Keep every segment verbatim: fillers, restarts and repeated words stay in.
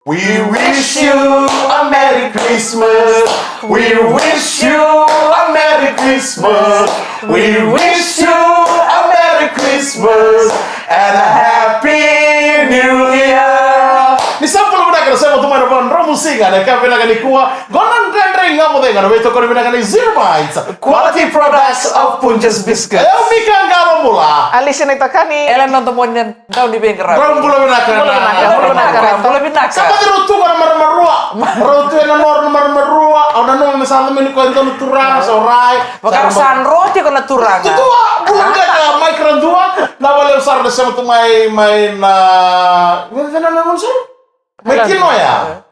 We wish you a Merry Christmas. We wish you a Merry Christmas. We wish you a Merry Christmas and a Happy New Year. Ni sa bula vinaka na sema tu mai na Vakarau Musiga na ka vinaka nikua. Qo na Dredre Ga Mo Cegu, na veitokoni vinaka ni Zero Bites. Quality products of Punjas Biscuits. E o Mika Qalo Bula. Alicia Naitokani. Ela noda moni Dau ni veiqaravi. Bula vinaka. Bula vinaka. Bula vinaka. Bula vinaka. Sa baci rau tu ga na marama rua. Rau tu ena nora na marama rua. Au nanuma me sa lomani koya e dua na turaga, sa rai. Vaka sa dro tiko na turaga. Tutua, bula vinaka, Mike Radua. Na vale sara na sema tu mai, mai na, mai na, na, na, na, mai Kinoya.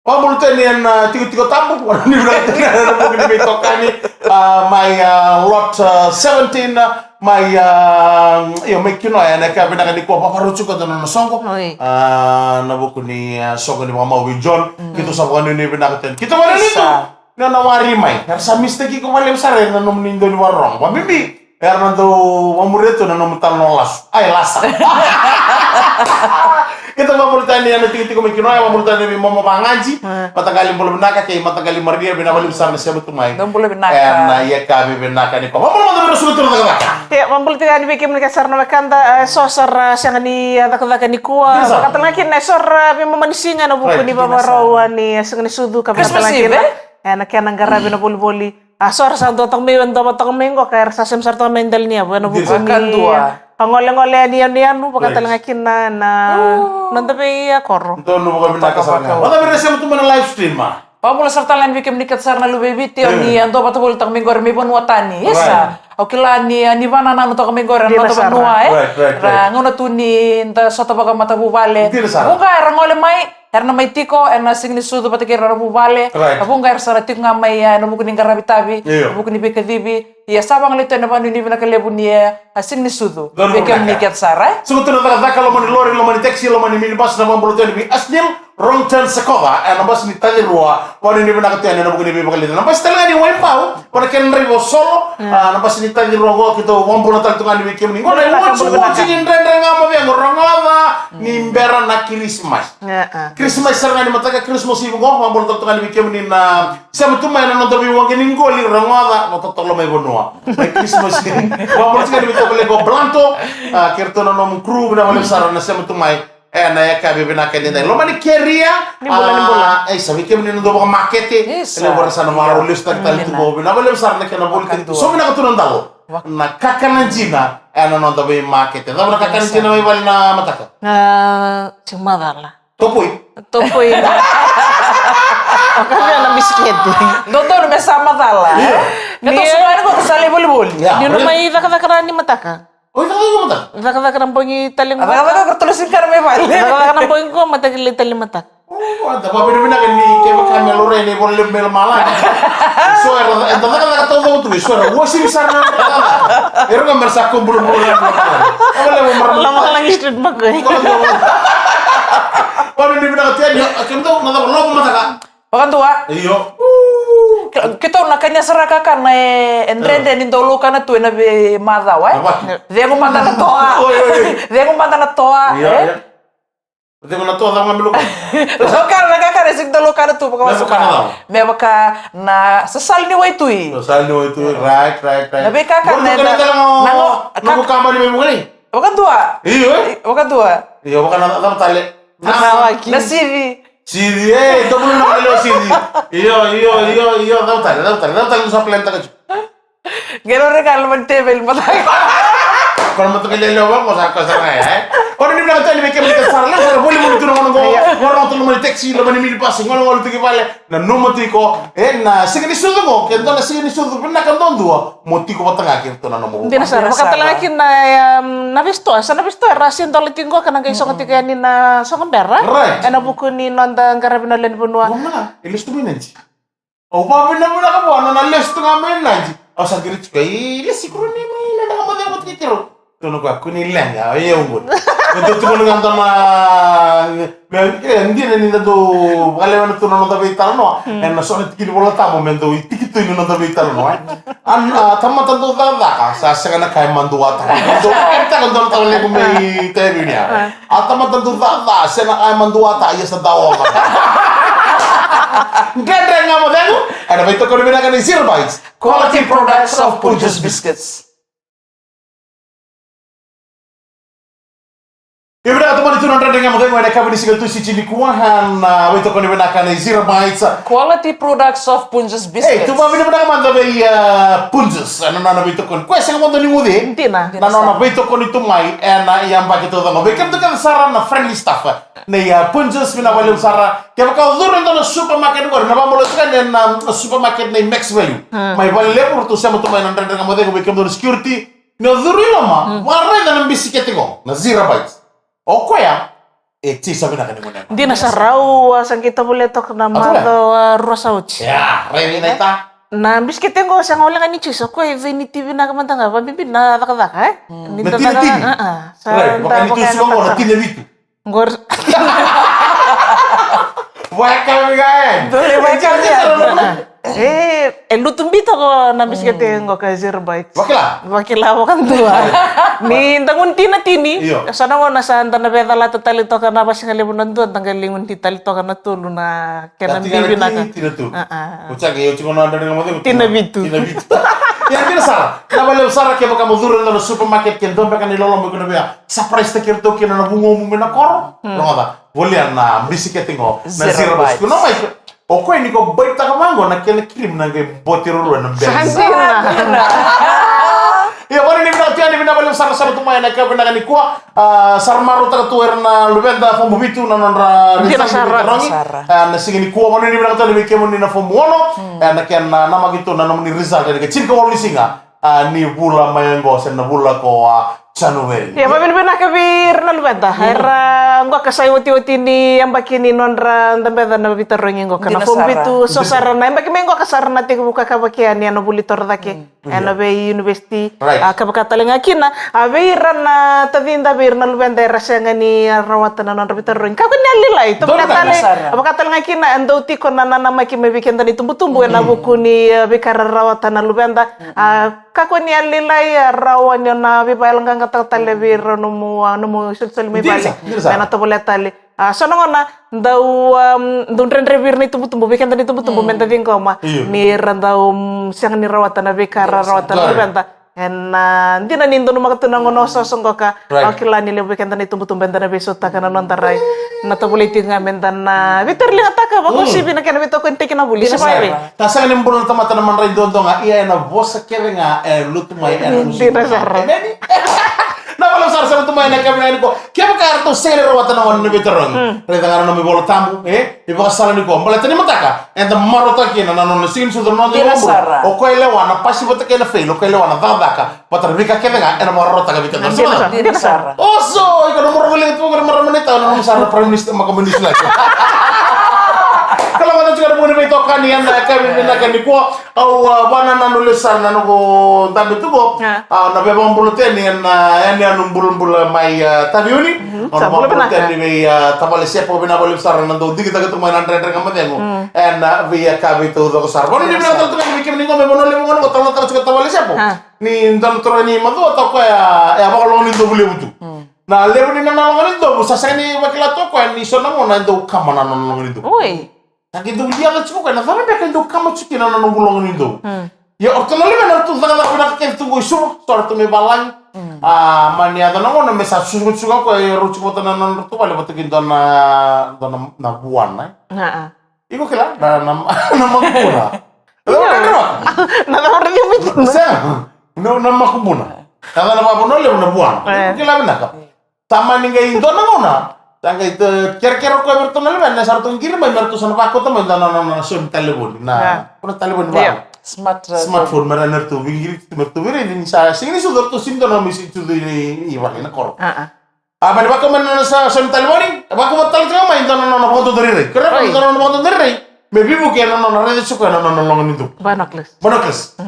Vakabula tu yani ena tikotiko tabu, ni vinaka tu yani ena vuku ni veitokani, a, mai, a, lot, a, seventeen, a, mai, a, io, mai Kinoya, ena ka vinaka nikua, vakarau tiko na nona soqo. Oi. A, na vuku ni, a, soqo ni vakamau vei John, keitou sa vakanuinui vinaka tu yani. Keitou vakanuinui tu. Ni o na wari mai, era sa mistake iko vakalevu sara ena nomuni dau ni vakarorogo. Vabibi. Era na dau vamuria tu na nomu talanoa lasu. Ai, lasa. Keitou vakabula tani ena tikotiko mai Kinoya, vakabula tani vei Momo Vagaji. Mataqali bula vinaka kei mataqali Maria, vinaka vakalevu sara na sema tu mai. Dou bula vinaka. Ena yakavi vinaka nikua. Vakabula mada vei ira suka tu na cakacaka. Ia, vakabula tiko yani vei kemuni kece sara na wekada, e, so sara sega ni, e, cakacaka nikua. Vakatalega kina e so ra veimama ni siga ena vuku ni vavarau ni, e, Siga ni Sucu ka vakatalega kina. Ena kena qaravi na volivoli. A so era sa dua toka mai, dua toka mai qo ka era sa sema sara toka mai dela ni yavu ena vuku ni ka golegole yani yanuyanu vakatalega kina na noda veikoro. Donu vakavinaka sara ga. Vata vei ira sema tu mai na live stream, a. Vakabula sara tale yani vei kemuni kece sara na luve i Viti, o ni a dua vata voli toka mai qori mai vanua tani. Isa. Au kila ni, a, ni vanananu toka mai qori na noda vanua, e. Ra gauna tu ni da sota vakamatavuvale. Vuqa era gole mai. Era na mai tiko ena Siga ni Sucu vata kei ira na vuvale. Right. A vuqa era sa na tiko ga mai, e, ena vuku ni qaravi tavi, io, ena vuku ni veikacivi. Ia sa vagolei tu ena vakanuinui vinaka levu ni, e, a Siga ni Sucu. Vei kemuni kece sara, e? Suka tu na cakacaka, loma ni lori, loma ni taxi, loma ni minibus, na vakabula tu yani vei Asnil, Wrong Turn Sakova, ena basi ni Tacirua, vakanuinui vinaka tu yani ena vuku ni veivakalica. Na basi tale ga ni Waibau, vata kei na draiva o Solo, a, na basi ni Tacirua qo, keitou vakabula tale tu ga yani vei kemuni. Qo na iwatch, iwatch ni Dredre Ga Mo Cegu, rogoca ni bera na Kirisimasi. Kirisimasi sara ga ni mataka, Christmas Eve qo, vakabula tale tu ga yani vei kemuni na sema tu mai na noda veiwaqi ni qoli, rogoca, na totolo mai vanua. Na Christmas Eve. Vakabula tu ga yani vei tavale qo Blanto, a, kei iratou na nomu crew, vinaka vakalevu sara na sema tu mai. Ena yakavi vinaka edaidai. Loma ni keria, ni bula, ni bula. A, e, sa vei kemuni na dau vakamakete. Isa. E levu era sa na vakarau lesutaki tale tu qo. Vinaka vakalevu sara na kena volitaki tu. So vinaka tu na dalo. Na kakana jina, ena noda veimakete. Cava na kakana jina mai vale na mataka? A, tiko macala. Topoi. Topoi. O kavea na bisikete. Dodonu me sa macala, e? Io. Keitou sa mai qo sa lai volivoli. Ia, ni o na mai cakacaka rawa ni mataka. Oi, cakacaka mataka. Cakacaka na bogi tale qo. Cakacaka qo tolu sini kara mai vale. Cakacaka na bogi qo, mataka lai tale mataka. O, da vakavinavinaka ni kevaka me laurai na ivola levu mai lomalagi. So era, eda cakacaka taucoko tu, so era uasivi sara na cakacaka. Era qo mera sa kau bulabula na cakacaka. Lomalagi Street Makoi. Vakavinavinaka tu yani, kemudou na cava, loma mataka. Vakadua. Io. Ke-, keitou na kania sara kakana e, e dredre ni dau laukana tu ena veimacawa, e? Cegu mada na toa. Oi, oi, oi. Cegu mada na toa, e? Io, io. Cegu na toa, cegu na miluka. Laukana na kakana e sega ni dau laukana tu vakavasukara. Me vaka na sasala ni waitui. Sasala ni waitui, right, right, right. Na veikakana e na, na go, na go kaka mani me mugani. Vakadua. Io, e? Vakadua. Io, vaka na, na tale. Na, na sivi. Sivi, e, tou bula na lewa sivi. Io, io, io, io, cau tale, cau tale, cau tale, sa plan taka tu. Qai rau rega loma ni teveli mataka. Ko na mataka lewa, ko sa, ko sa rai, e? Ko ni vinaka tale vei kemuni kece sara, lewa sara, voli muni tu na gauna qo, qo na gauna tu loma ni taxi, loma ni minibus, gauna gauna tu ki vale, nanuma tiko, e, na Siga ni Sucu qo, ke dua na Siga ni Sucu, vinaka duadua, mo tiko vata ga kei ratou na nomu. Dina sara, vakatalega kina, e, na veisitoa, sa na veisitoa, era sega ni dola tiko qo, ka na qai sogo tiko yani na sogo bera. Right. Ena vuku ni noda qaravi na lewe ni vanua. Vamos lá, eles estão bem antes. Au vakavinavinaka vua na nona lesu tu ga mai Nadi. Au sa qiri tiko, e, lesi kuro ni mai na naka moce vata kei keirau. Tukuna o koya, kua ni leqa, o yau qori. Me dau tukuna ga dua na, me, e, dina ni da dau vakalewena tu na noda veitalanoa. Ena so na tiki ni Vola Tabu me dau itiki tu ni noda veitalanoa, e. A, a tamata dau cakacaka sa sega na ka e maduataka. Dau kevitaka dua na tau levu mai Taveuni ya. A tamata dau cakacaka sega na ka e maduataka, ia sa dau ova. Dredre Ga Mo Cegu ena veitokoni vinaka ni Zero Bites, quality products of Punjas Biscuits. Io, vinaka, tomani tu na Dredre Ga Mo Cegu ena yakavi ni siga Tusiti nikua, na veitokoni vinaka ni Zero Bites, quality products of Punjas Biscuits. Ei, tu vavinavinaka mada vei, a, Punjas, na nona veitokoni. Koya sega mada ni guce. Dina. Na nona veitokoni tu mai ena yabaki taucoko. Vei kemudou kece sara na friendly staff nei, a, Punjas, vinaka vakalevu sara. Kevaka o curu e dua na supermarket qori, na vabolo tiko ena, a, supermarket nei Max Value mai Valelevu, ratou sema tu mai na Dredre Ga Mo Cegu, vei kemudou na security. Ni o curu i loma, vakaraica na bisikete qo, na Zero Bites. O koya e tisa vinaka ni gone. Dina sara, au a sa qai tovolea toka na macawa rua sa oti. Ia, raica na ita. Na bisikete qo sa qai wale ga ni tisa, o koya e vei ni ti vinaka mada ga, vabibi na cakacaka, e? Na tinitini. Sa vaka ni tu suka qo na tina vitu. Qori. Vakavi ga e. Dole vakavi ga. E, e lutu bita ko na bisikete qo ka Zero Bites. Vakila. Vakila vakadua. Ni da gunu tina tini. Io. Sa na gona sa da na vecalata tale toka na vasagalevu na dua, da qai lai gunu ti tale toka na tolu na kena bibi na ka. Tina tu. Tina vitu. Tina vitu. Ia, dina sara. Na valevu sara kevaka mo curu ena supermarket ke dua beka na iloloma iko na via surprise taki iratou kina na vugomu mai na koro. Rogoca. Volia na bisikete qo, na Zero Bites. Kuna mai, o koya ni ko baitaka vaqo na kena cream na qai bote ruarua na bele. Sa dina. Ia, vani ni vinaka tu yani, vinaka valevu sara sara tu mai na ka vinaka nikua. A, sara marautaka tu era na luveda fomu vitu na nodra result ni veitarogi. Sara. A, na siga nikua, vani ni vinaka tu yani vei kemuni na fomu ono. A, na kena namaki tu na nomuni result ena ika tinikawalu ni siga. A, ni vula mai oqo se na vula ko, a, January. Ia, vavinavinaka vei ira na luveda. Era qo ka sa iotioti ni yabaki ni nodra dabeca na veitarogi qo ka na fomu vitu. So sara na yabaki mai qo ka sara na tekivu ka kavaki yani ena vuli toro cake ena vei university. A, kavaka tale ga kina a vei ira na tacida, vei ira na luveda era sega ni rawata na nodra veitarogi. Kakua ni a lailai, vaka tale ga kina e dau tiko na nanamaki mai vei keda na itubutubu ena vuku ni, e, veika ra rawata na luveda. A, kakua ni a lailai, a rawa ni o na veivakayaloqaqataka tale vei ira nomu, a, nomu isolisoli mai vale. Me na tovolea tale. A, so na gona dau, am, dau dredre vei ira na itubutubu, vei keda na itubutubu me da ciqoma ni ra dau, mm, sega ni rawata na veika ra rawata na luveda. Ena, a, dina ni donumaka tu na gauna osooso qoka. Au kila ni levu vei keda na itubutubu eda na veisautaka na noda rai. Na tovolei tiko ga me da na veitauriligataka, vakauasivi na kena veitokoni teki na vuli. Se vakaevei? Ta sega ni bula na tamata na madrai duadua ga, ia ena vosa kece ga e lutu mai ena gusu. Dina sara. Emeni. Na valevu sara sara tu mai na kevaka ni ko, kevaka eratou sega ni rawata na gone na veitarogi. Raica ga na nomu iVola Tabu, e? Ivakasala nikua, baleta ni mataka eda marautaka kina na nona sega ni sucu na noda ivakabula. O koya e lewa na pasi vata kei na fail, o koya e lewa na cakacaka vata na veika kece ga ena vakarautaka vei keda. Oso, iko na morogo levu tu, iko na marama ni tau, na nomu sara na Prime Minister, maka mai Niusiladi. Kalougata tiko na vuni veitokani ena yakavi vinaka nikua. Au, a, vakanananu lesu sara na noqu dabe tu qo. A, na veivakabula teni ena, a, yanuyanu bulabula mai, a, Taveuni. Au na vakabula teni vei, a, tavale Sepo, vinaka vakalevu sara na dau digitaka tu mai na Dredre Ga Mo Cegu ena, a, veiyakavi taucoko sara. Vanua ni vinaka tale tu ga vei kemuni qo, me vanua levu qo na qo, talanoataka tiko tavale Sepo. Ni dua na turaga ni Macuata o koya, e, a vakaloganidovu levu tu. Na levu ni nona loganidovu sa sega ni vakila tu o koya ni so na gauna e dau kama na nona loganidovu. Oi. Sa qai dau liaca tiko o koya, na cava beka e dau kama tiko kina na noqu loganidovu. Ia o ratou na luvena ratou cakacaka vinaka kece tu qo i Suva, so ratou mai valagi. A, mani yaco na gauna me sa susuga tiko o koya, e rau tiko vata na nodratou vale vata kei dua na, dua na, na vuana, e? Iko kila, na, na, na makubuna. Na cava na, na cava na, sega. Na, na makubuna. Na cava na vakavanua levu na vuana. Iko kila vinaka. Tamani qai dua na gauna, sa qai, e, kerekere o koya vei ratou na luvena, sa ratou qiri mai me ratou sa na vakauta mai dua na, na, na, na so ni talevoni, na, ko na talevoni vaka. Smart, e, smartphone, me ra, me ratou veiqiri, me ratou veiraici ni sa sega ni sucu, ratou sega ni dua na mai sucu i, i vale, na koro. A, mani vakau mai na nona sa, so ni talevoni, vakau tale tiko mai dua na nona vakadodori rai. Kerea mai dua na nona vakadodori rai me veivuke ena nona raica tiko ena nona loganidovu. Binoculars. Binoculars.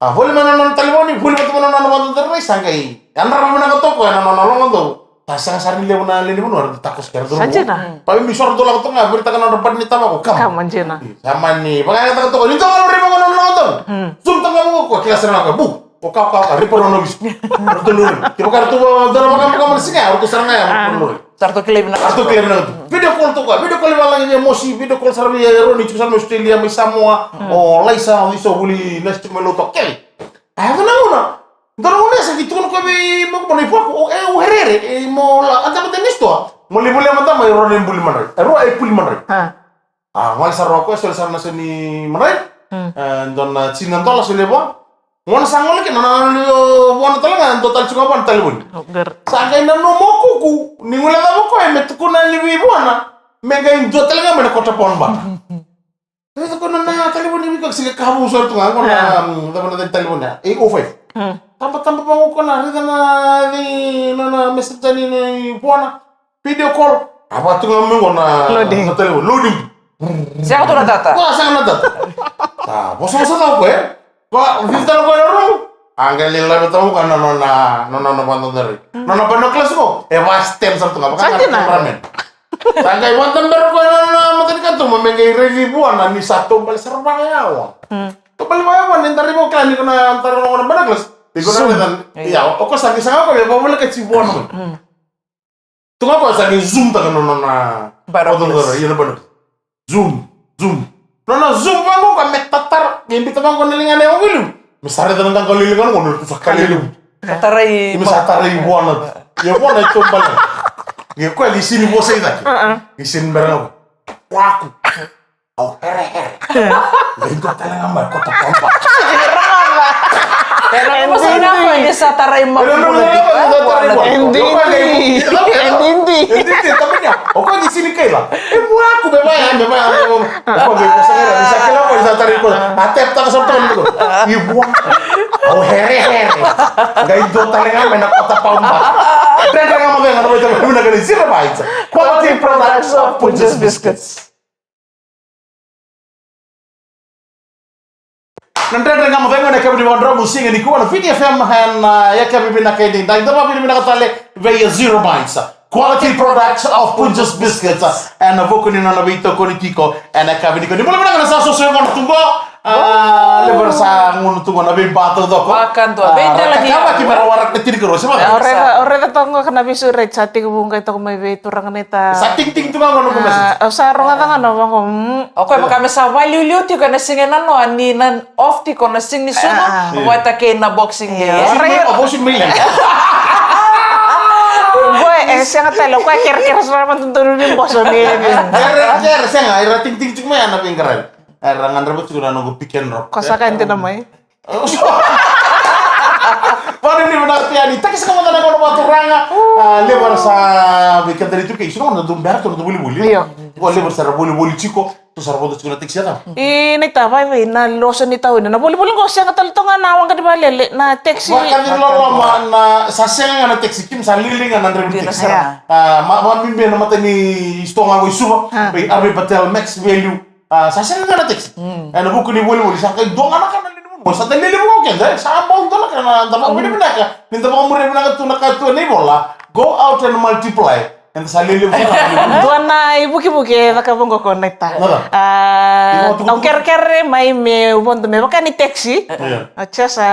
A, voli mai na nona talevoni, voli vata mai na nona vakadodori rai, sa qai yadrava vinaka toka ena nona loganidovu. Sa sega sara ni levu na lewe ni vanua era dau takoso kei ira na cauravou. Sa dina. Baleta ni so era dau lako toka ga, viritaka na nodra bati ni tavako, kama. Kama, dina. Sa mani vakayagataka toka, ni dua ga na raivoka na nodra. Zoom taka vaka ko, kila sara ga ko, bu. O ka, o ka, o ka, ripa na nona ovisa. Ratou lori. Kevaka ratou dau vakamaka na siga ya, ratou sara ga ya, ratou lori. Sa ratou kilai vinaka. Ratou kilai vinaka tu. Video call toka, video call i valagi vei Mosi, video call sara vei Eroni, tiko sara mai Australia, mai Samoa. O Laisa, o Iso, vuli, nasi tiko mai Lautoka. Keli. A yaco na gauna. Dua na gauna sa qai tukuna koya vei Makubu na iVola Tabu, o, e, o Herere, e, mo la, a, tama tani sitoa. Mo lai volia mada mai rua na ibuli madrai. E rua e puli madrai. A, gole sara o koya, soli sara na sau ni madrai. E, dua na tini na dola, solia vua. Gauna sa gole kina, na, na, na, vua na tale ga, dua tale tiko ga vua na talevoni. Sa qai nanuma o Kuku, ni guilecava o koya me tukuna yani vei Vuana, me qai dua tale ga mai na quarter pound bata. Raica ko na, na talevoni vei koya, sega ka vou sara tu ga, ko na, mm, cava na talevoni ya, eight oh five. Tabataba vaqo ko na, raica na, ni, na, na messenger ni, ni Vuana. Video call. A vaka tu ga mai qo na, na talevoni. Loading. Sega tu na data. Ko sega na data. Sa vosavosa tau ko, e? Ko, vivi tale ko na rumu. A qai lai lave tau ko na nona, nona, nona vakadodorai. Nona binoculars ko. E vaka stem sara tu ga, vaka ga na cameraman. Sa qai vakadabera koya na, na, na matanikatuba me qai raici Vuana ni sa taubale sara vakayawa. Taubale vakayawa ni da raica o koya ni ko na tara na gona binoculars. Iko na raica. Ia, o koya sa qai saga koya me vakavolekati Vuana. Tu ga koya sa qai zoom taka na, na, na binoculars. Ia na binoculars. Zoom, zoom. Nona zoom vaqo ka me tatara, me biuta vaqo na ligana e oqo i liu. Me sa raica na qaqalo ni ligana qo, na tu sa kali levu. Ka tarai. Me sa tarai Vuana. Ia Vuana e taubale. Ia koya qai sini vosa i cake. Qai sini bera ga. Waku. Au herehere. Qai dua tale ga mai, kota pamba. Era na vosa na koya ni sa tarai Makubu. Endindi. Endindi. Endindi, tamani ya. O koya ni sini kaila. E Vuaku, me vaya, me vaya, me vaya. O koya me kosa kila, ni sa kila o koya ni sa tarai koya. A tep taka sa tonu koya. I Vuaku. Au herehere. Qai dua tale ga mai na kota pamba. Dredre Ga Mo Cegu, na vei tau na kena zero bites. Quality products of Punjas Biscuits. Na Dredre Ga Mo Cegu ena yakavi ni vakadromu siga nikua na Viti F M, ena yakavi vinaka edaidai. Da vakavinavinaka tale vei Zero Bites, quality products of Punjas Biscuits, ena vuku ni nona veitokoni tiko ena yakavi nikua. Ni bula vinaka na sa soso e gona tu qo. A, levu era sa gunu tu qo na veiba taucoko. Vakadua. A, veidela ni kakavaki me ra waraka na tinikarua, se vaka? O raica, o raica toka qo ka na veisureti sa tekivu qai toka mai vei turaga na ita. Sa tingting tu ga qo na noqu message. A, au sa rogoca ga na vaqo, mm. O koya vaka me sa vakaliuliu tiko ena siga e nanoa ni na off tiko na siga ni sucu, vata kei na Boxing Day. Io, o raica. O Boxing Day. Qo e sega tale, o koya kerekere sara vakadodonu ni boso ni. Kerekere, sega, era tingting tiko mai ya na veiqaravi. Era gadreva tiko na noqu pick and drop. Ko sa ka dina mai. Vakanuinui vinaka tu yani. Takisaka mada na gauna vakaturaga. A, levu era sa veikadari tu kei. Sega na dau bera tu na dau volivoli. Io. Ko levu era sa ra volivoli tiko. Tu sa ra vodo tiko na taxi ya. I, na ita, vaivai na loso ni tau ina. Na volivoli qo sega tale toga na waqa ni valele. Na taxi. Vakaciri loloma na sa sega ga na taxi. Kim sa lili ga na draiva ni taxi. Io. A, ma, ma bibi na mata ni sitoa ga qo i Suva. A. Vei R V Patel, Max Value. A, sa sega ga na taxi. Mm. Ena vuku ni volivoli, sa qai dua ga na ka na lewe ni vanua. Sa da lelevu ga o keda, e, sa bau dua na ka na da vakavinavinaka. Ni da vakamuria vinaka tu na ka tu ena ivola. Go out and multiply. Eda sa lelevu sara. Dua na ivukivuki e caka vaqo ko na ita. Nada. A, au kerekere mai meu vodo me vaka ni taxi. Io. A, tia sa,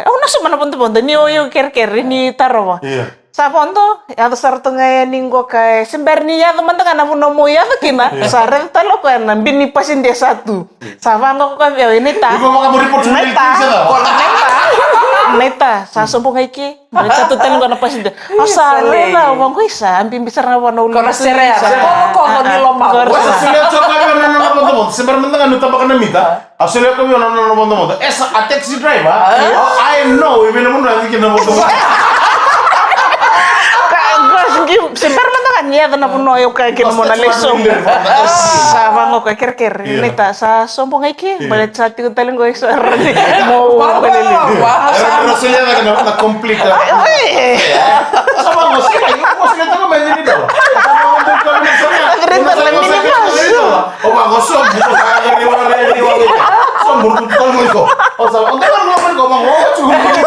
au na suma na vodovodo, ni o iko kerekere, ni tarova. Io. Sa vodo, yaco sara tu ga yani qo ka, e, se bera ni yaco mada ga na vanua mo yaco kina. Io. Sa raica tale o koya na bi ni pasidia sa tu. Sa vaqo ko koya vei au, e, na ita. Iko vaka mo report na ita. Na ita, sa sobu ga i ke. Baleta sa tu tale qo na pasidia. Au sa raica, au vaqo, isa, a bibi sara ga vua na uluna. Ko na sere ya. Sa kokogo ni loma. Ko na sere. Sa solia tiko o koya vei au na nona vodovodo. Se bera mada ga niu tabaka na mita. A solia o koya vei au na nona vodovodo. E sa a taxi driver. A? O, I know, e vei na vanua e yaco kina na vodovodo. Ka, ka, se bera mada ga ni yaco na vanua e kaya kina mo na lai sobu. Sa vaqo ko kerekere. Io. Na ita, sa sobu ga i ke. Io. Baleta sa tiko tale qo i sara ni mo vakalele. Era, era solia na, na complete. Ai, oi. Sa vaqo, sa vaqo, sa vaqo, sa vaqo, sa vaqo. O vaqo, sobu, sa vaqo, ni vaqo, ni vaqo. Sobu, ni vaqo. O sa, o sa vaqo, ni vaqo, ni vaqo.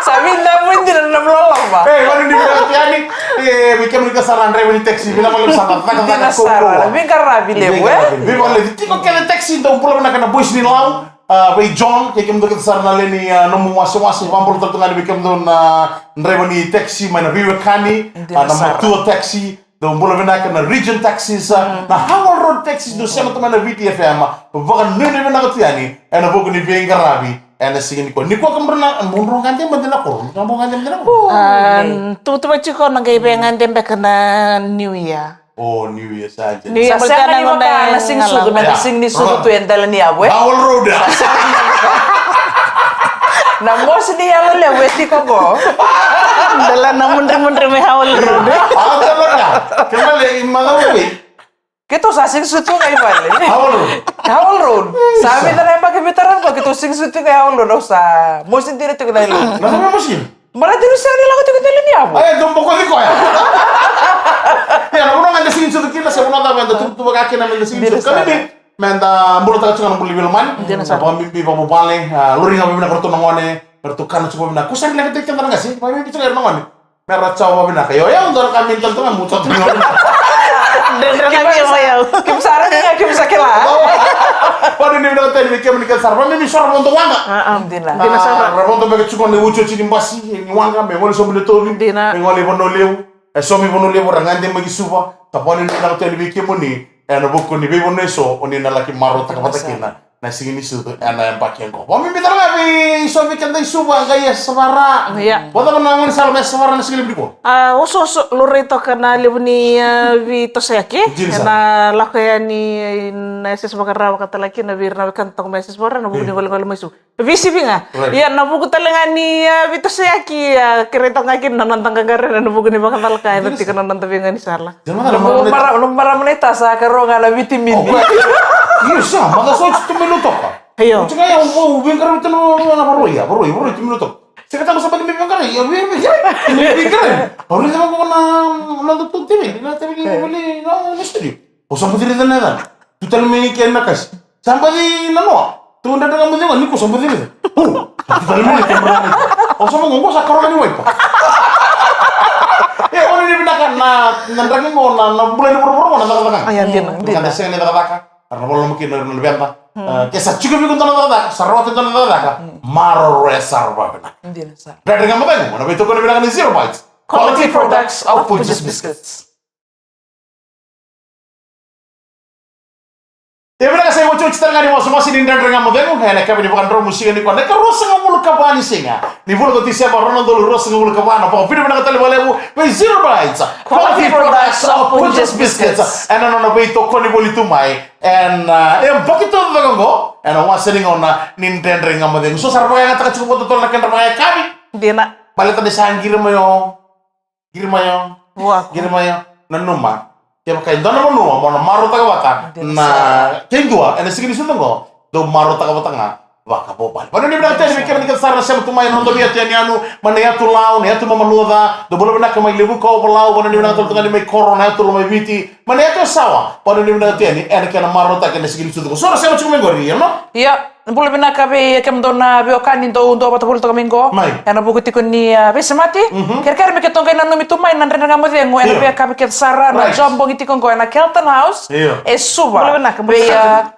Sa vinaka, vinaka na Loloma. Ei, vani ni vinaka tu yani. E, vei kemuni kece sara na draiva ni taxi, vinaka vakalevu sara na cakacaka. Dina sara, veiqaravi levu, e? Veiqaravi levu. Tiko kece taxi, dou bula vinaka na boys ni Lau. A, vei John, kei kemudou kece sara na lewe ni, a, nomu wasewase, vakabula tale tu ga yani vei kemudou na draiva ni taxi mai na veiwekani, a, na Matua Taxi, dou bula vinaka na Region Taxis, a, na Howell Road Taxis, dou sema tu mai na V T F M, vakanuinui vinaka tu yani ena vuku ni veiqaravi ena siga nikua. Nikua kemudrau na, mudrau gade mada na koro, mudrau gade mada na koro. A, tuvatuva tiko na qai via gade beka na New Year. O, New Year sa dina. New Year sa sega ni vaka na siga ni sucu, me da siga ni sucu tu e dela ni yavu, e? Howell Road, a. Na mosi ni yalo levu e tiko qo. Dela na mudremudre mai Howell Road. A, dela na. Kena le, i macawa vei. Keitou sa siga ni sucu ga i vale. Howell Road. Howell Road. Sa vica na yabaki me tara qo, keitou siga ni sucu ga i Howell Road, au sa mosi dina tiko na yalo. Na cava mosi? Baleta ni sega ni lako tiko dela ni yavu. Ai, dou bokoci koya. Ia, na vanua ga eda siga ni sucu kina, se vanua cava eda tuvatuva ga kina me da siga ni sucu. Dina sara. Ka bibi, me da bulataka tiko ga na bula ni veilomani. Dina sara. Vakabibi vakavuvale, a, lori ga vakavinaka o ratou na gone, me ratou kana tiko vakavinaka. Ko sa leqa tiko keda na qase, vakabibi tiko ga ira na gone. Me ra tsawa vakavinaka. Io, io, dou na ka me da tiko ga, mo tsawa tiko ga. Dredre ga vei au. Keimami sa raica, keimami sa kila. Vakanuinui vinaka tu yani vei kemuni kece sara. Vakabibi so ra vodo waqa. A, a, dina. Dina sara. A, ra vodo beka tiko na iotioti ni basi, ni waqa, me gole sobu Natovi. Dina. Me gole i Vanua Levu. E sobu i Vanua Levu, ra gade mai ki Suva. Ka vakanuinui vinaka tu yani vei kemuni. Ena vuku ni veivanua eso, o ni na laki marautaka vata kina na siga ni sucu ena yabaki oqo. Vakabibi tale ga vei so vei keda i Suva, qai Yasavara. Ia. Vakacava na gaunisala mai Yasavara na siga levu nikua? A, osooso, laurai toka na levu ni, a, veitosoyaki. Dina sara. Ena lako yani na yasayasa vakarau, vakatalega kina vei ira na wekada toka mai yasayasa vakarau, na vuku ni golegole mai Suva. Veisivi ga. Right. Ia, na vuku tale ga ni, a, veitosoyaki, a, kerei toka ga kina na noda qaqarauna ena vuku ni vakacalaka, e tiko na noda veigaunisala. Nomu marama, nomu marama naita sa karua ga na vitimini. Io, sa, macawa sa oti tu mai Lautoka. Io. Oti ga ya, au veiqaravi tu na, na Varoi, ya, Varoi, Varoi tu mai Lautoka. Sega tale sa bau mai veiqaravi, ya, vei, vei, veiqaravi. Au raica vaqo na, na noda tu T V, na T V, na, na studio. Au sa bau raica na yacana. Tu tale mai kei na kasi. Sa baci na noa. Tu dredre ga mo cegu, ni ko sa baci raica. O, tu tale mai na kemera. O sa mo qo sa karua ga ni waipa. E, o ni vinaka na, na draki qo na, na bula ni vuravura qo na cakacaka. Aya, dina, dina. Ka da sega ni cakacaka, era na vakaloloma kina na luveda. Ke sa tiko vei iko dua na cakacaka, sa rawata dua na cakacaka, maroroya sara vakavinaka. Dina sara. Dredre ga mo cegu, na veitokoni vinaka ni Zero Bites. Quality products of Punjas Biscuits. E vinaka, sa iotioti tale ga ni wasewase ni Dredre Ga Mo Cegu ena yakavi ni vakadromu siga nikua, na ikaruasagavulu ka va ni siga ni vula ko Tiseba, rua na udolu ruasagavulu ka va. Na vakavinavinaka tale vakalevu vei Zero Bites, quality products of Punjas Biscuits, ena nona veitokoni voli tu mai ena, e, yabaki taucoko oqo, ena wase ni gauna ni Dredre Ga Mo Cegu. So sa ra vakayagataka tiko vakatotolo na kedra vakayakavi. Dina. Baleta ni sa qiri mai o Qiri mai o. Qiri mai o. Nanuma. Kevaka e dua na vanua mo na marautaka vata na, ke dua ena siga ni sucu oqo, dou marautaka vata ga vakavuvale. Vakanuinui vinaka tu yani vei kemuni kece sara na sema tu mai ena noda veiyatu yanuyanu, mai na yatu Lau, na yatu Mamanuca, dou bula vinaka mai Levuka, Ovalau, vakanuinui vinaka tale tu ga yani mai Koro, na yatu Lomaiviti, mai na yatu Yasawa. Vakanuinui vinaka tu yani ena kena marautaki ena siga ni sucu oqo. So na sema tiko mai qori, ia no? Ia. Bula vinaka vei kemudou na veiwekani dou duavata voli toka mai qo. Mai. Ena vuku tiko ni, a, veisemati. Kerekere me keitou qai nanumi tu mai na Dredre Ga Mo Cegu ena veiyakavi kece sara, na job bogi tiko qo ena Kelton House e Suva. Bula vinaka, bula vinaka.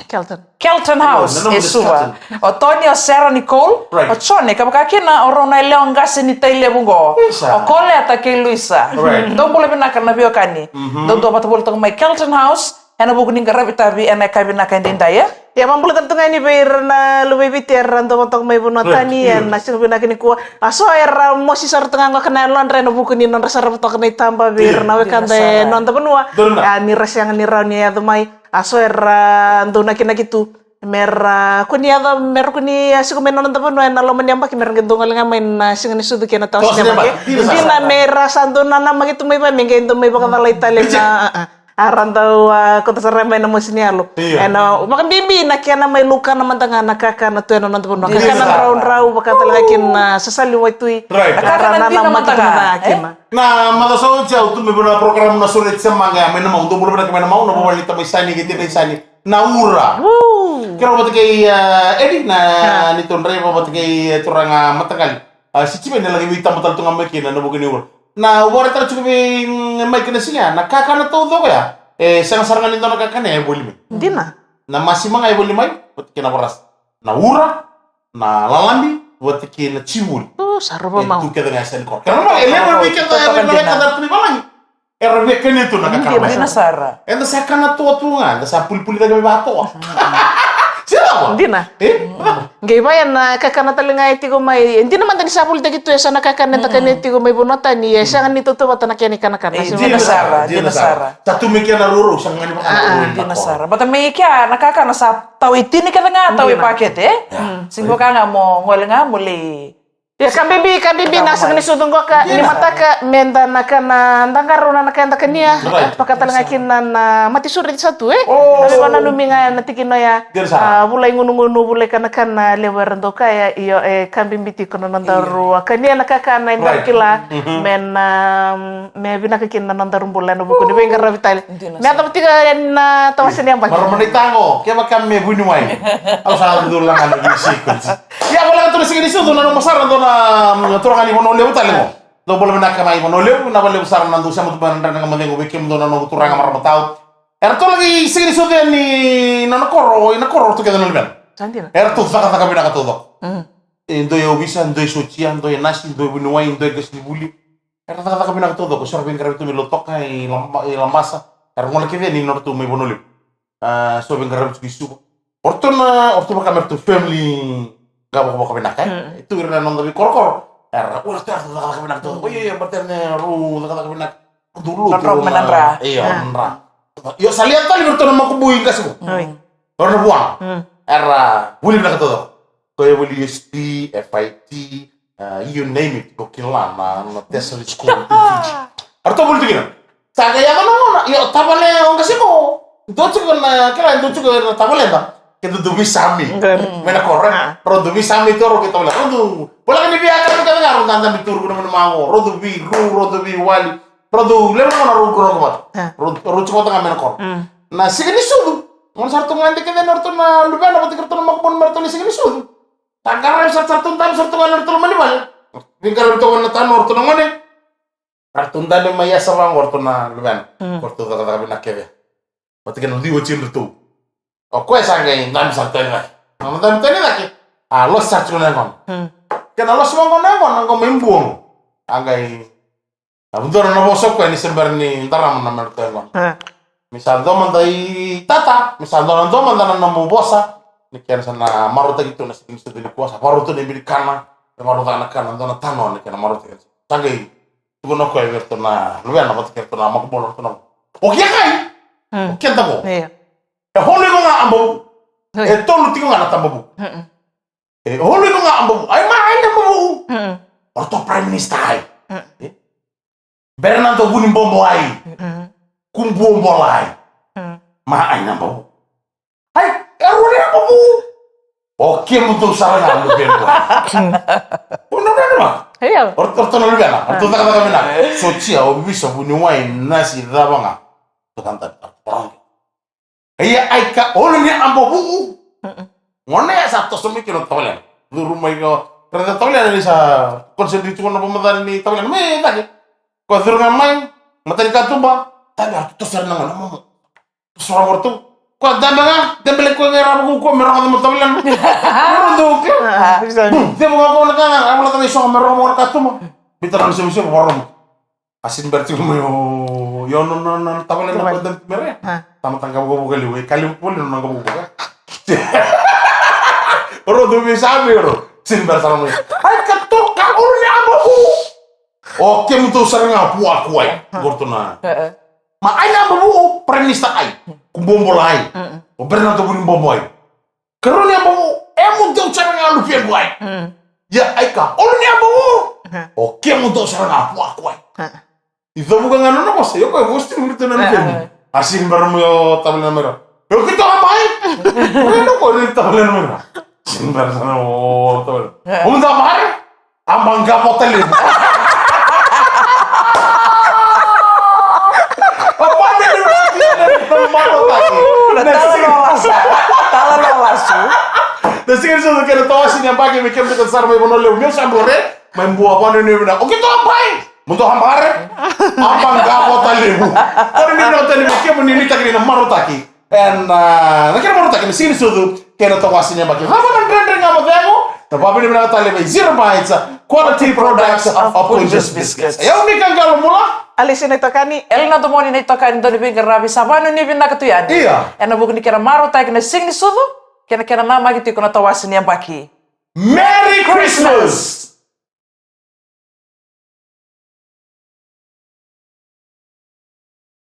Kelton. Kelton House e Suva. O Tony, o Sarah Nicole, o Jone, ka vaka kina o rau na yalewa qase ni Tai Levu qo. O Koleta kei Luisa. Dou bula vinaka na veiwekani. Dou duavata voli toka mai Kelton House. Ena vuku ni qaravi tavi ena yakavi vinaka edaidai, e? Ia, ma bula tale tu ga yani vei ira na luve i Viti era dau toka mai vanua tani ena siga vinaka nikua. A so era mosi sara tu ga qo ka na yalodra ena vuku ni nodra sarava toka na itaba vei ira na wekada e noda vanua. A, ni ra sega ni rawa ni yaco mai. A so era dau nakinaki tu me ra kua ni yaco, me ra kua ni, a, siko mai na noda vanua ena loma ni yabaki, me ra qai dau gole ga mai na siga ni sucu kei na tawase ni yabaki. Dina me ra sa dau nanamaki tu mai vei me qai dau mai vakacalai tale na, a, a. A ra dau, a, kauta sara mai na mosi ni yalo. Ena vakabibi na kena mai laukana mada ga na kakana tu ena noda vanua. Kakana draudrau, vakatalega kina na sasali waitui. Kakana nanamaki tu mada ga kina. Na macawa sa oti au tu mai vei na program na Sore Tsemanga ya mai na Mau, dou bula vinaka mai na Mau, na vuvale ni tama i Sani kei tina i Sani. Na Ura. Keirau vata kei, a, Edi, na neitou draiva vata kei, e, turaga mataqali. A, Sitiveni e laki veitaba tale tu ga mai kina na vuku ni ura. Na vakarataka tiko vei, mm, mai kina siga, na kakana taucoko ya. E, sega sara ga ni dua na kakana ya e voli mai. Dina. Na masima ga e voli mai, vata kei na varasa. Na ura, na lalabi, vata kei na jivuli. O, sa rova mau. E tu kece ga e sega ni koro. Kena mai, e levu vei keda, e levu vei keda tu ni valagi. Era via kania tu na kakana mai. Dina sara. Eda sa kana toa tu ga, eda sa pulipuli cake mai vatoa. Sila va? Dina. E? Qai vaya na kakana tale ga e tiko mai. E dina mada ni sa volitaki tu e sa na kakana eda kania tiko mai vanua tani, e sega ni tautauvata na kena ikanakana. E, dina sara, dina sara. Sa tu mai kea na rourou, sa ga ni vaka na rourou. Dina sara. Vata mai kea na kakana sa tau e tini kece ga, tau e pakete, e? Sega ni vaka ga mo gole ga mo lei Ia, ka bibi, ka bibi na siga ni sucu qoka, ni mataka, meda na kana, da qarauna na ka eda kania, vaka tale ga kina na mate suri sa tu, e? Au sa nanumi ga na tikina oya, a, vulai gunugunu, vulai kanakana, levu era dau kaya, io, e, ka bibi tiko na nodaru a kania na kakana eda kila, me na, me vinaka kina na nodaru bula ena vuku ni veiqaravi tale. Me yacova tiko yani na tawase ni yabaki. Marama ni tago, kevaka me vuniwai. Au sa dula ga na visi kuti. Ia, voleka tu na siga ni sucu, nanuma sara dua na, mm, turaga ni Vanua Levu tale qo. Dou bula vinaka mai Vanua Levu, vinaka vakalevu sara na dou sema tu mai na dredre na gamacegu vei kemudou na noqu turaga marama tau. Eratou laki siga ni sucu yani na nona koro, i na koro ratou kece na luvena. Sa dina. Eratou cakacaka vinaka taucoko. Mm. E dua e ovisa, dua e sotia, dua e nasi, dua e vuniwai, dua e qasenivuli. Era cakacaka vinaka taucoko, so era veiqaravi tu mai Lautoka, i Lama-, i Labasa. Era gole kece yani na nodratou mai Vanua Levu. A, so veiqaravi tiko i Suva. O ratou na, o ratou vaka me ratou family qavokavoka vinaka, e? Mm. E tu ira na noda veikorokoro. Era, o ratou, era cakacaka vinaka tu. Oi, oi, oi, baleta ni rau cakacaka vinaka. Rau lotu, rau me na dra. Io, na dra. Io, sa lia tale vei ratou na makubui qase qo. Oi. O ira na vuaga. Mm. Era vuli vinaka taucoko. Koya e vuli U S P, F I T, a, you name it, ko kila na, na tertiary school in Fiji. Eratou vuli tu kina. Sa qai yaco na gauna, io, tavale o qase qo. Dua tiko na, kila, dua tiko na tavaleda. Keitou dau veisami. Qori. Mai na koro, e? A. Rau dau veisami tu rau kei tavaleda. Rau dau, voleka ni via ka, ka, ka, rau dau dabe tu rau na manumanu. Rau dau veiru, rau dau veiwali. Rau dau levu na gauna rau, rau, rau vata. A. Rau, rau tiko vata ga mai na koro. Mm. Na siga ni sucu. Gauna sa ratou gade kece na ratou na luvena vata kei ratou na makubuna me ratou na siga ni sucu. Sa qaravi sara, sa ratou dabe sara tu ga na ratou loma ni vale. Veiqaravi tu ga na tanoa, ratou na gone. Ratou dabe mai yasa vaqo ratou na luvena. Mm. Ko ratou cakacaka vinaka kece. Vata kei na liwa tiko ratou. O koya sa qai dabe sara tani cake. Na dabe tani cake. A losi sara tiko na yaqona. Mm. Kena losi vaqo na yaqona, qo mai Bua qo. A qai A dua na vosa o koya ni se bera ni darama na mera toya gona. A. Me sa dua mada i tata, me sa dua na dua mada na nomu vosa. Ni kena sa na marautaki tu na siga ni sucu nikua, sa varau tu na ibe ni kana, me varau caka na kana, dua na tanoa ni kena marautaki. Sa qai tukuna o koya vei ratou na luvena vata kei ratou na makubuna ratou na. O kea kai? Mm. O keda qo. Io. E holoi ko ga a bavu. Oi. E tolu tiko ga na tabavu. Mm-mm. E holoi ko ga a bavu. Ai ma ai na bavu. Mm-mm. O ratou prime minister ai. Mm. E? Bera na dau vu ni bobo ai. Mm. Kubuabola ai. Mm. Ma ai na bavu. Ai, e rua ni a bavu. O kemudou sara ga a bavu. Mm. O na nana ma. Io. O ratou na luvena. O ratou cakacaka vinaka. Sotia, ovisa, vuniwai, nasi, cava ga. Ratou cakacaka. Ia ai ka olo ni a bavu. Mm-mm. Gone ya sa toso mai kina o tavalena. Curu mai ko. Raica tavalena ni sa concentrate tiko na vamacala ni tavalena. Me cake. Ko curu ga mai. Mata ni katuba. Tabe a toso na gone momo. Toso ra morto. Ko dabe ga. Dabe le ko ga ra ko ko me ra ga mo tavalena. Morto ke. Ah, bisa. Bum. Dabe ga ko na ka. Ra mo la ka so me ra mo katuba. Bita na se se varo. A sini bera tiko mai o, io, nona, nona tavalena ko da mere. Ha. Tamata qavokavoka levu, e ka levu voli nona qavokavoka. Ro tu mi sa mi ro. Sini bera sara mai. Ai ka toka, olo ni a bavu. O kemudou sara ga a vua ko ai. Ha. Qo ratou na. E, e. Ma ai na a bavu o prime minister ai. Kubuabola ai. Mm, mm. O bera na toku ni bobo ai. Karua ni a bavu, e mudou sara ga a luvequ ai. Mm. Ia ai ka, olo ni a bavu, o kemudou sara ga a vua ko ai. I cavuka ga nona vosa, io ko e vosa tiko vei ratou na luvequ. A sini bera mai o tavalena mai ra. Io keitou a mai. Io ko ni tavalena mai ra. Sini bera sara o tavalena. O mudou a mai. A maqavu tale. Na tala na lasu. Tala na lasu. Na siga ni sucu kei na tawase ni yabaki me kemudou sara mai Vanua Levu. Meu sa bore. Mai bua, vanuinui vinaka. O keitou a bai. Mo dou habari. A ba ga vota levu. Vanuinui vinaka tale vei kemuni ni takini na marautaki. Ena, na kena marautaki na Siga ni Sucu kei na tawase ni yabaki. Cava na dredre ga mo cegu? Na vanuinui vinaka tale vei Zero Bites Quality Products of Punjas Biscuits. Io, Mika Qalobula. Alisi na itokani. Elena Domoni na itokani, dau ni veiqaravi, sa vanuinui vinaka tu yani. Ia. Ena vuku ni kena marautaki na Siga ni Sucu kei na kena namaki tiko na tawase ni yabaki. Merry Christmas!